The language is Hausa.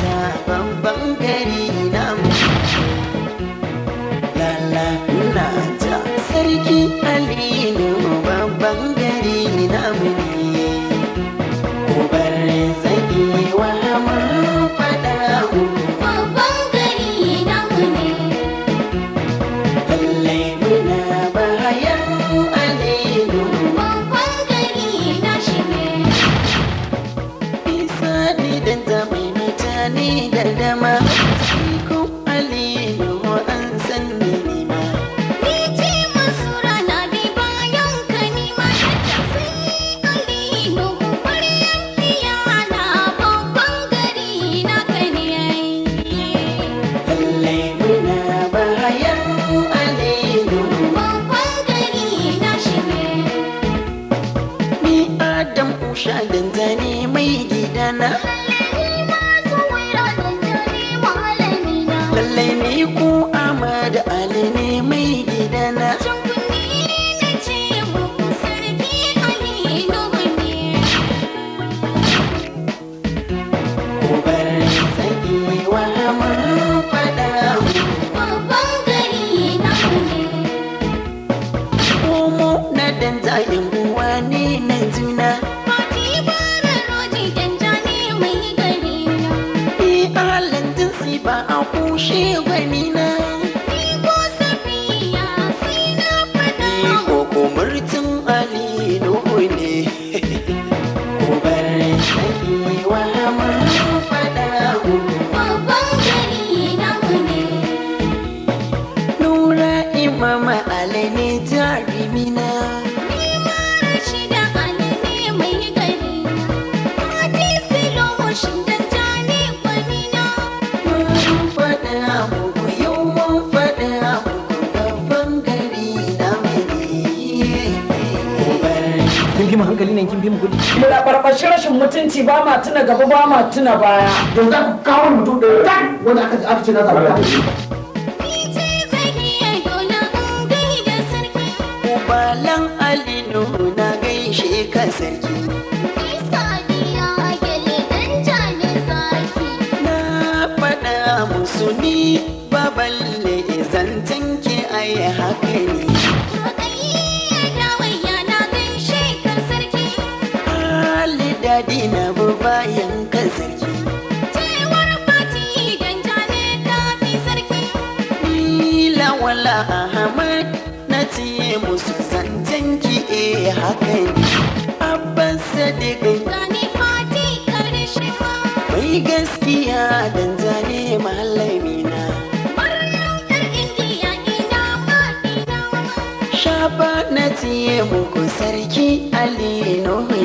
Ta babban gari namu. Lala na ta sarki Aminu babban gari namu ne. Ku bar zaƙewa mun faɗa muku. Babban gari namu ne. Lallai muna bayan Aminu. Babban gari nashi ne. Isa ni dan ta mai mutane da dama. Ko Aminu an san ni ma. Ni ce Mansura na bi bayan ka ni ma sai Aminu Maryam Iyana babban gari naka ne. Lallai muna bayan Aminu. Babban gari nashi ne. Ni Adam Usha dantane mai gidana. Ni ma Zuwaira dantane malamina. Lallai ni ku Ahmad Ali ne mai gidana. Can kunne na ce muku sarki Aminu ne. Ku bar tsakewa mun faɗa muku. Babban gari namu ne. Komo na dantayen uwa ne na juna. Fati bara roji dantane mai gari na. Ni halin jinsi ba a kushe gwanina. Ni ko Safiya sai na faɗa. Ni koko murtin Ali Nuhu ne. Ku bar tsakewa mun faɗa muku. Babban gari namu ne. Nura Imama Ali ne jarumina. Ni ma Rashida Ali ne mai gari na. Fati Silo Mushin dantane gwanina. Mun faɗa muku yau mun faɗa muku babban gari namu ne. Ku bar Kin fi mu hankali ne, kin fi mu kuɗi. Muna barbashi rashin mutunci, ba ma tuna gaba ba ma tuna baya. Yanzu aka kawo mutum ɗaya tak wanda aka ce na zaɓa. Ni ce Zakiya dole in gaida sarki. Ubalan Ali Nuhu na gaishe ka sarki. Ni Sadiya Gele dantane zaki. Na faɗa musu ni baballe zancen ki ai haka ne. Rukayya dawayya na gaishe ka sarki. Ali dadi na bi bayan ka sarki. Cewar Fati dantane ta fi sarki. Ni Lawala Ahmad na ce musu zancen ki eh haka ne. Abbas Sadiq Gani Fati karshe ma. mai gaskiya dan zane malamina. Maryam yar Indiya ina ma ina ma. Shafa na ce muku sarki Ali Nuhu.